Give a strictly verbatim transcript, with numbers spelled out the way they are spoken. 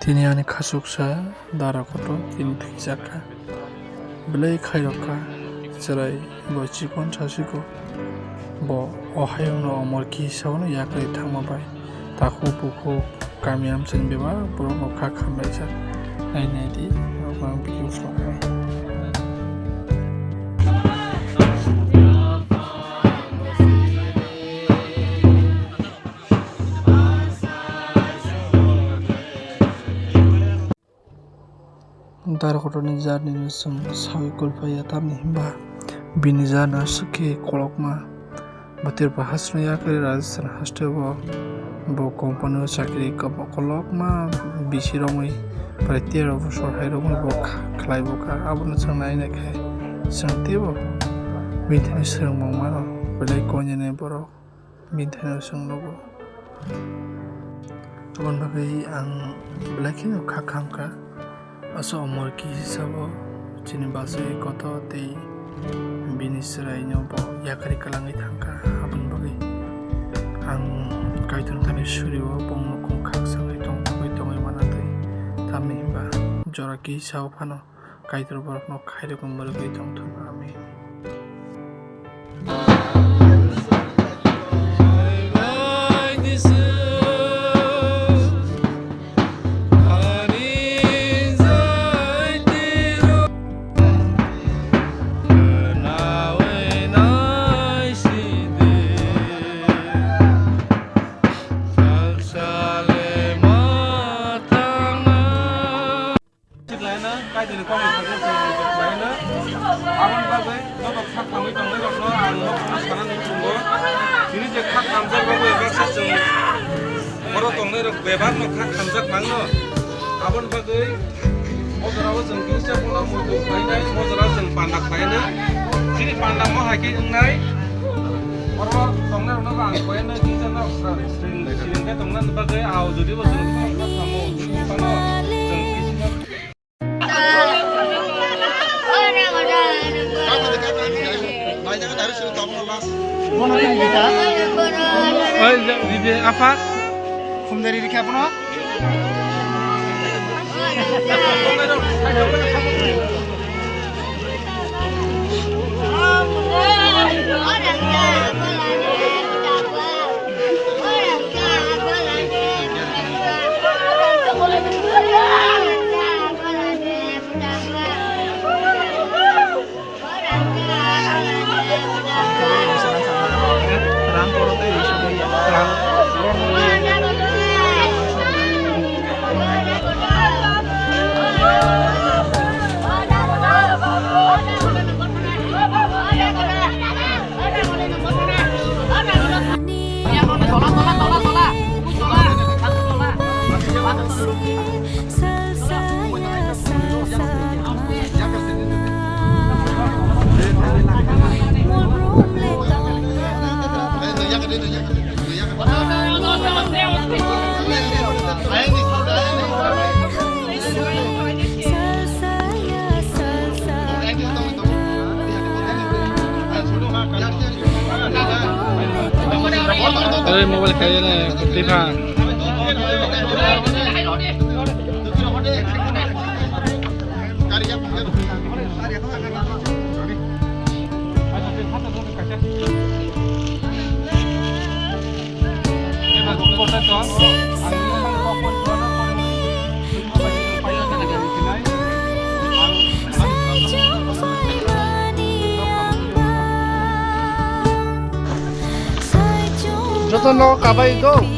Tini ani khasuksa dara kotor tini thwijak kha. Belai khairok kha, chwrai bo chikon sasiko. Bo o hayungno omor kisa-o yakarwi thangma bai takhuk bukhuk kami amchaini bebak borokno kha khamlaijak. Nai nai di, norok ang video vlog nai. Dara kotorni jarni no chwng sawi kulpaiya, tamni hwnba bini jarni aswk khe kolokma. Bo Tripura hasteni yakarwi Rajasthan hasteo bo, bo company o chakri kabo kolokma bisi romwi prai tero bosor hai romwi bo kha-, khlai bo kha. Abono chwng nai nai khe chwng teibo bini thani swrwngmung mano, belai koinene borok. Bini thani chwng nugo. Aboni bagwi ang belai kheno kha khamkha. Asa omor kisa bo chini bachwi kotor tei bini chwraino bo yakarwi kwlangwi thangkha. Aboni bagwi ang Kaitor thani surio bongno khung khakchangwi tongthogwi tongwi manatwi. Tamni hwnba jora kisa o phano Kaitor borokno khairokma mwrwgwi tongthok. Amen. Laina, Kaitorni kokni thani chwng laina. Aboni bagwi joto kha khamwi tongnairokno ang nokno sanani tongo. Tini je kha khamjak rokbo ebaksa chwng oro tongnairok bebakno kha khamjak mangno. Aboni bagwi o jorao chwng kisa bono muitu khlainai, o jorao chwng panda khlainai. Chini panda mo hai khe wngnai. Oro tongnai rokno ang koyana kisa nok sra sring sring khe tongna bagwi ao jodi bo chwng kha kha thamo phano chwng kisa. Oi, ja-, di, di, apa? Khumdari rikha pono. Oi, mobile kaya na, tipa. Joto no kabai go.